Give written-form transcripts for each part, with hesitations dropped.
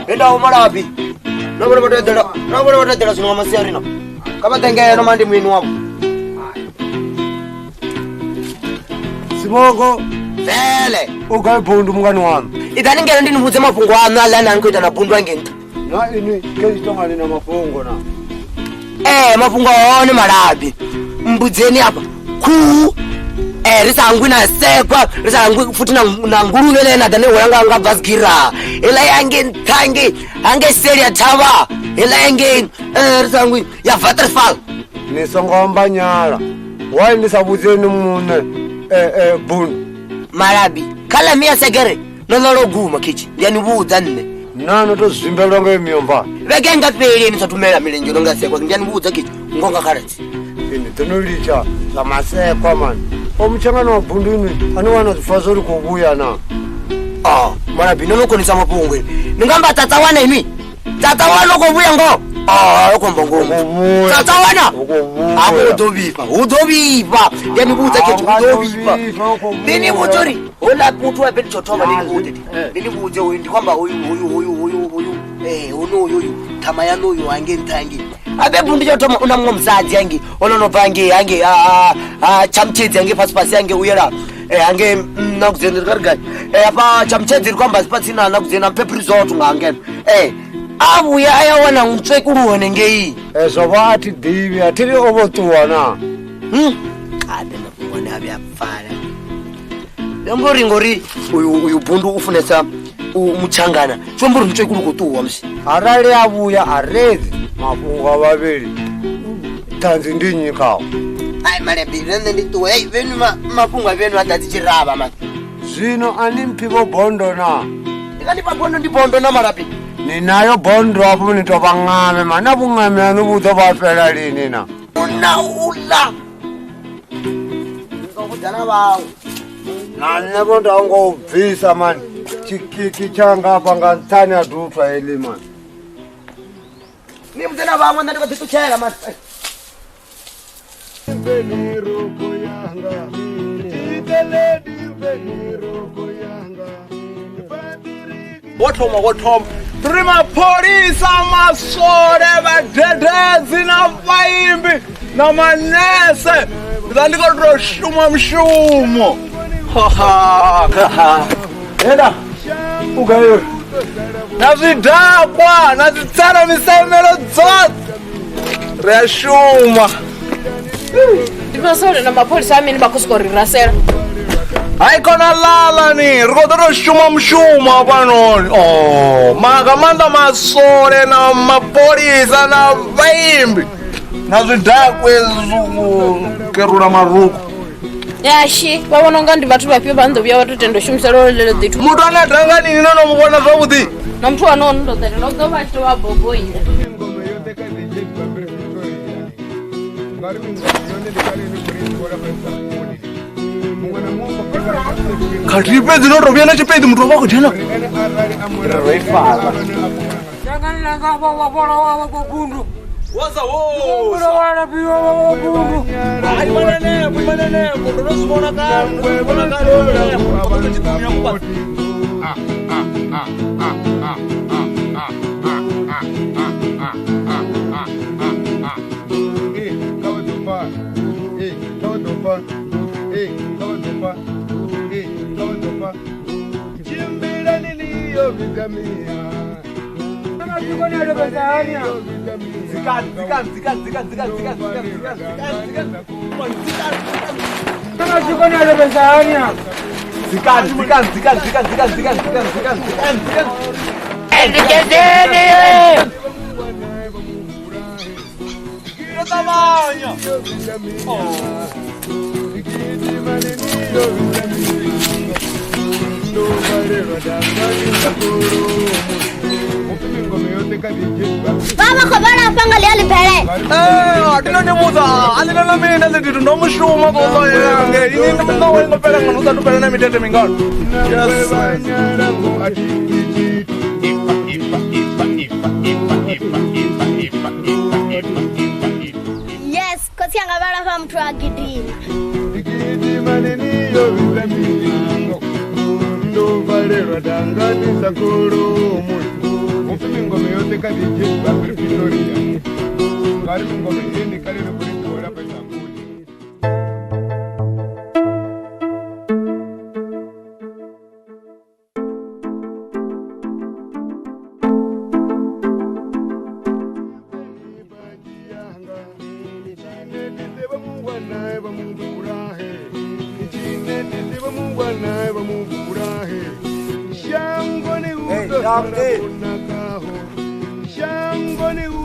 Enda umarabi. Nobody but the nobody but the no masiarino. Kama tenga no mandi mwinu wabo. Siboko vele ugaye bundu mungani wami. Idani ngene ndinivudze mafhungo aṋu aḽa ane a khou ita na bundu ange nṱha. Na inwi ke na mafhungo na. Mafhungo a hone malabi. Mbudzeni apa khuhu ri sa hangwi na sekwa ri sa hangwi futhi na nguluvhe ḽe na ḓa ni hwala nga basikira heiḽa yange nṱha ngei hangei seli ya thavha heiḽa yangei ri sa hangwi ya Waterfall. Ni songo amba nyala. Why ni sa vhudzeni muṋe bundu? Malabi kha ḽa mia segere no ḽo lo guma khitshi ndi a ni vhudza nṋe. Na no to zwimbelwa nga miyomba. Vhege nga fheli ni sa thumela milenzhe no nga sekwa ndi a ni vhudza khitshi ngo nga khaladzi. Ini ḓo no litsha zwa masekwa mani. O mutshangano wa bundu inwi ani wana zwi pfa zwo ri khou vhuya na. Malabi no no konisa mafhungo ini. Ni nga amba tata wana inwi. Tata wana u khou vhuya ngoho. O khou amba ngoho. Tata wana a hu ḓo vhifha, hu ḓo vhifha. Ndi a ni vhudza khethu hu ḓo vhifha. Ndi ni vhudza uri houḽa muthu wa fhethu tsho thoma ndi ni vhudze. Ndi ni vhudze hoyu ndi khou amba hoyu hoyu hoyu hoyu hoyu honoyu hoyu ṱhama yaṋu hoyu hangei nṱha hangei. Abe bundu tsho thoma u na muṅwe musadzi hangei ono no bva hangei hangei tshamutshedzi hangei fhasi fhasi hangei u yela hangei Nakudzeni ri gai hafha tshamutshedzi ri khou amba fhasi na Nakudzeni na Pep Resort nga hangeno a vhuya a ya wana mutswekulu hanengei. Zwo vha a thi ḓivhi a thi ri o vho ṱuwa na. Abe mafhungo ane a vhuya pfala. Ndi amba uri ngori uyu bundu u funesa mutshangana zwi amba uri mutswekulu u khou ṱuwa musi. Arali a vhuya a redzi mafhungo a vhavhili ṱhanzi ndi nnyi khao? Ai malabi nṋe ndi ṱuwa hei vhenu mafhungo a vhenu a ḓadzi tshiravha mani. Zwino a ni mphi vho bondo na? Ndi nga ni fha bondo ndi bondo na malabi. Ni nayo bondo hafho ni tou vha ṅame mani na vhuṅame haṋu vhu ḓo vha fhela lini na? Una uḽa ndi ḓo vhudza na vhaṅwe. Na nṋe vho nda ngo u bvisa mani tshikiki tshanga hafha nga nṱhani ha dutwa heḽi mani. Ni vhudze na vhaṅwe nṋe ndi khou ḓi ṱutshela mani. Wo thoma ri mapholisa maswole vhadededzi na vhaimbi na manese ndi ḓa ndi khou tou shuma mushumo. Enda u gai na zwidakwa na dzitselo misemelo dzoṱhe ri a shuma. Ndi masole na mapholisa a mini vha khou sokou ri rasela. Hai kona lala ni ri khou ḓo tou shuma mushumo hafhanoni. Nga maanḓa maswole na mapholisa na vhaimbi na zwidakwa hezwi u kerula marukhu. Yashi vha vhona unga ndi vhathu vhafhio vha ḓo vhuya vha to tenda u shumisa lolo ḽeḽo ḓithu. Muthu ane a danga nini no no mu vhona zwavhuḓi. Na muthu wa nono ndo ḓo tenda u ḓo vha a tshi tou vha boboila. Khathihi fhedzi no to vhuya na tshipedi muthu wa vha khou dzhena. Ro i fara. Baba khou vhala hafha nga ḽia ḽibele. Eh, a ni vhudza a ḽi na mina ḽi ndo mushumo ko ḓo yange ini ndi muṋo wa ngo fhela ngano usathu fhela na mitete mingano. Yes. Yes, khotsi anga vha lafha muthu a gidima.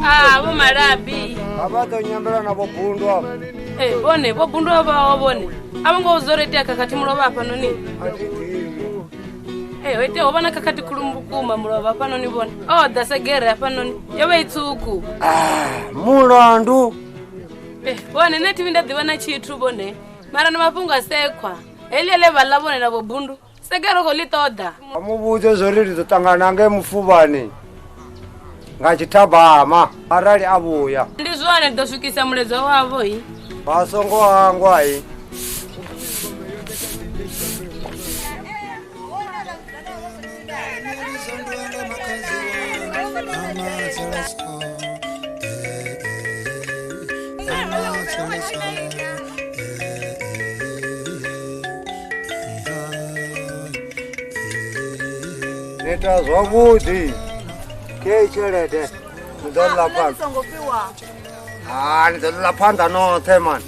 Ah, vho Malabi. Vha ḓo nyambela na vho Bundu avho. Eh, vhone vho Bundu avho vhone. A vho ngo zwo ri itea khakhathi mulovha hafhanoni. Eh, ho itea ho vha na khakhathi khulu vhukuma mulovha hafhanoni vhone. O ḓa segere hafhanoni. Yo vha i tswuku. Ah, mulandu. Eh, vhone nṋe thi vhi nda ḓivha na tshithu vhone. Mara ndi mafhungo a sekhwa. Heḽi ḽe vha ḽa vhone na vho Bundu. Segere khou ḽi ṱoḓa. Vha mu vhudze zwori ri ḓo ṱangana ngei mufuvhani nga tshithabama arali a vhuya. Ndi zwone ndi ḓo swikisa mulaedza wavho hi. Vha songo hangwa hi. Ni ita zwavhuḓi kei tshelede ni ḓo ḽa phanḓa. Songo fhiwa. Ha, ni ḓo ḽa phanḓa noṱhe mani.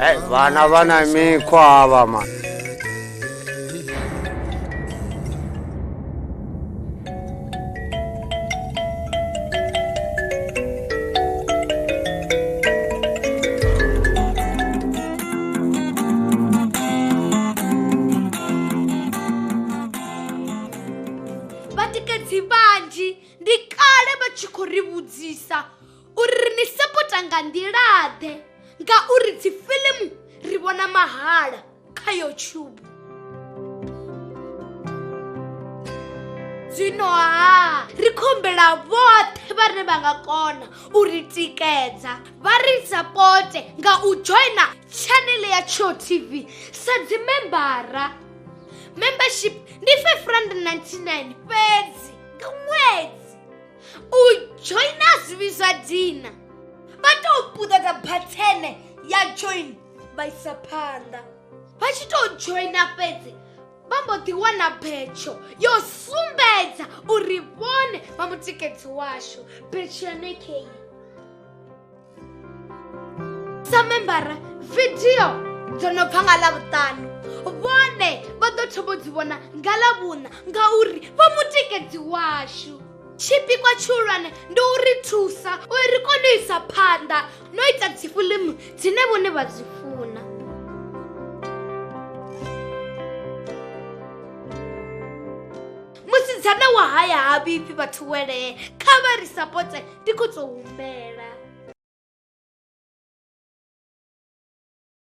Hey, vhana vha na mikhwa havha mani. Vhatikedzi vhanzhi ndi kale vha tshi khou ri vhudzisa uri ri ni sapota nga nḓila-ḓe ngauri dzi fiḽimu ri vhona mahala kha YouTube. Zwino ha ri khou humbela vhoṱhe vhane vha nga kona u ri tikedza vha ri sapote nga u dzhoina tshanele ya Tsho TV sa dzimembara. Membership ndi 599 fhedzi nga ṅwedzi. U joina zwi vhidzwa dina. Vha tou puṱedza bathene ya join vha isa phanḓa. Vha tshi tou joina fhedzi vha mbo ḓi wana betsho yo sumbedza uri vhone vha mutikedzi washu. Betsho ya nekei. Sa membara vidio dzo no bva nga Ḽavhuṱanu vhone vha ḓo thoma u dzi vhona nga Ḽavhuṋa ngauri vha mutikedzi washu. Tshipikwa tshihulwane ndi u ri thusa uri ri kone u isa phanḓa no ita dzi fiḽimu dzine vhone vha dzi funa. Musidzana wa haya ha vhifhi vhathu welee, kha vha ri sapote ndi khou tou humbela.